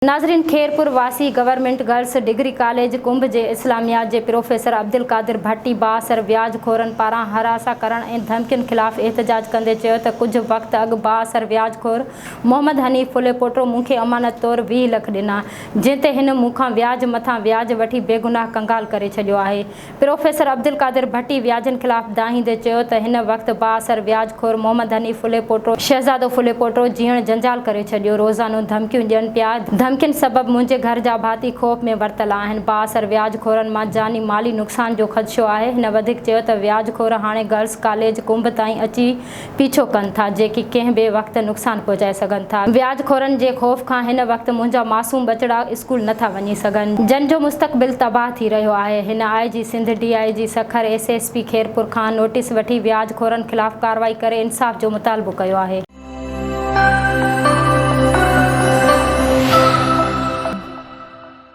ناظرين خيرپور واسي government girls degree college ڪنب جي اسلاميات جي پروفيسر عبدالقادر ڀٽي بااثر وياج خورن پاران هراسان ڪرڻ ۽ ڌمڪين خلاف احتجاج ڪندي چيو ته ڪجهه وقت اڳ بااثر وياج خور محمد حنيف ڦليپوٽو مون کي امانت طور 20 لک ڏنا جنهن تي هن مون کان وياج مٿان وياج وٺي بيگناهه ڪنگال ڪري ڇڏيو آهي پروفيسر عبدالقادر ڀٽي وياجن خلاف دانهيندي چيو ته هن وقت بااثر وياج خور محمد حنيف ڦليپوٽو شهزادو ڦليپوٽو جيئڻ جنجال ڪري ڇڏيو، روزانو ڌمڪيون ڏين پيا، ڌمڪين سبب منهنجي گهر جا ڀاتي خوف ۾ ورتل آهن، بااثر وياج خورن مان جاني مالي نقصان جو خدشو آهي، هن وڌيڪ چيو ته وياج خور هاڻي گرلس ڪاليج ڪنب تائين اچي پيڇو ڪن ٿا، جيڪي ڪنهن به وقت نقصان پهچائي سگهن ٿا. وياج خورن جي خوف کان هن وقت منهنجا معصوم ٻچڙا اسڪول نه ٿا وڃي سگهن، جن جو مستقبل تباهه ٿي رهيو آهي. هن I G Sindh, D I G Sukkur, S S P Khairpur کان نوٽيس وٺي وياج خورن خلاف ڪارروائي ڪري انصاف جو مطالبو ڪيو آهي.